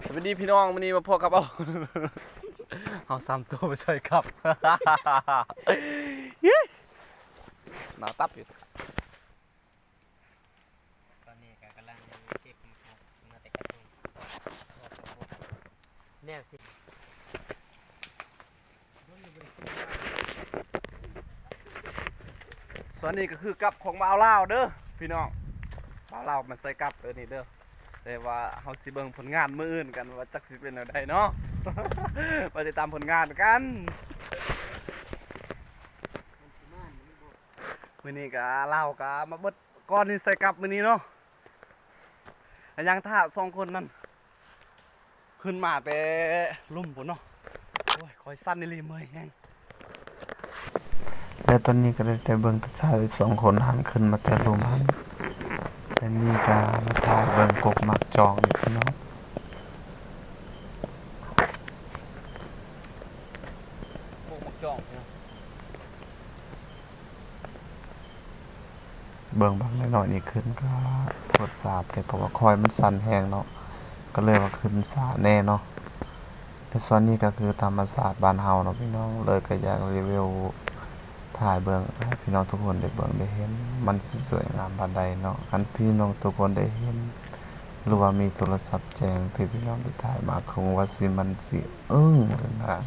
ສະບາຍດີພີ່ນ້ອງ ມື້ນີ້ມາພົບກັບເຮົາ ເຮົາສາມໂຕໄປໃສ່ກັບ ເຮີ້ຍ ໜາວຕັບຢູ່. ຕອນນີ້ກໍກຳລັງເກັບມາແຕ່ກະທຸງ ແນວຊິ ສ່ວນນີ້ກໍຄືກັບຂອງບ່າວລາວເດີພີ່ນ້ອງ ບ່າວລາວມາໃສ່ກັບເດີນີ້ເດີ ແຕ່ວ່າເຮົາຊິເບິ່ງຜົນງານມື້ອື່ນກັນວ່າຈັກຊິເປັນແນວໃດເນາະ ມາຕິດຕາມຜົນງານກັນ. ມື້ນີ້ກະລາວກະມາເບິດກ່ອນນີ້ໃສ່ກັບມື້ນີ້ເນາະ ຍັງຖ້າສອງຄົນນັ້ນຂຶ້ນມາແຕ່ລຸ່ມພຸ້ນເນາະ. ໂອ້ຍ ຂ້ອຍສັ່ນອີ່ຫຼີ ເມື່ອຍແຮງ. ແລ້ວຕອນນີ້ກໍໄດ້ແຕ່ເບິ່ງແຕ່ຊາຍສອງຄົນຫັ້ນຂຶ້ນມາແຕ່ລຸ່ມຫັ້ນ ແລ້ວນີ້ກໍມາຖ່າຍເບິ່ງກົກໝາກຈອງນີ້ພີ່ນ້ອງ. ກົກໝາກຈອງເນາະ ເບິ່ງບັກນ້ອຍໆນີ້ຂຶ້ນກໍໂພດຊາບແທ້ ເພາະວ່າຂ້ອຍມັນສັ່ນແຮງເນາະ ກໍເລີຍວ່າຂຶ້ນຊ້າແດ່ເນາະ. ແຕ່ສ່ວນນີ້ກໍຄືທຳມະຊາດບ້ານເຮົາເນາະພີ່ນ້ອງ ເລີຍກໍຢາກຣີວິວຖ່າຍເບິ່ງໃຫ້ພີ່ນ້ອງທຸກຄົນໄດ້ເບິ່ງໄດ້ເຫັນ ມັນຊິສວຍງາມປານໃດເນາະ. ຄັນພີ່ນ້ອງທຸກຄົນໄດ້ເຫັນ ຫຼືວ່າມີໂທລະສັບແຈ້ງ ທີ່ພີ່ນ້ອງໄດ້ຖ່າຍມາ ຄົງວ່າຊິ ມັນຊິອຶ້ງເລີຍນະ.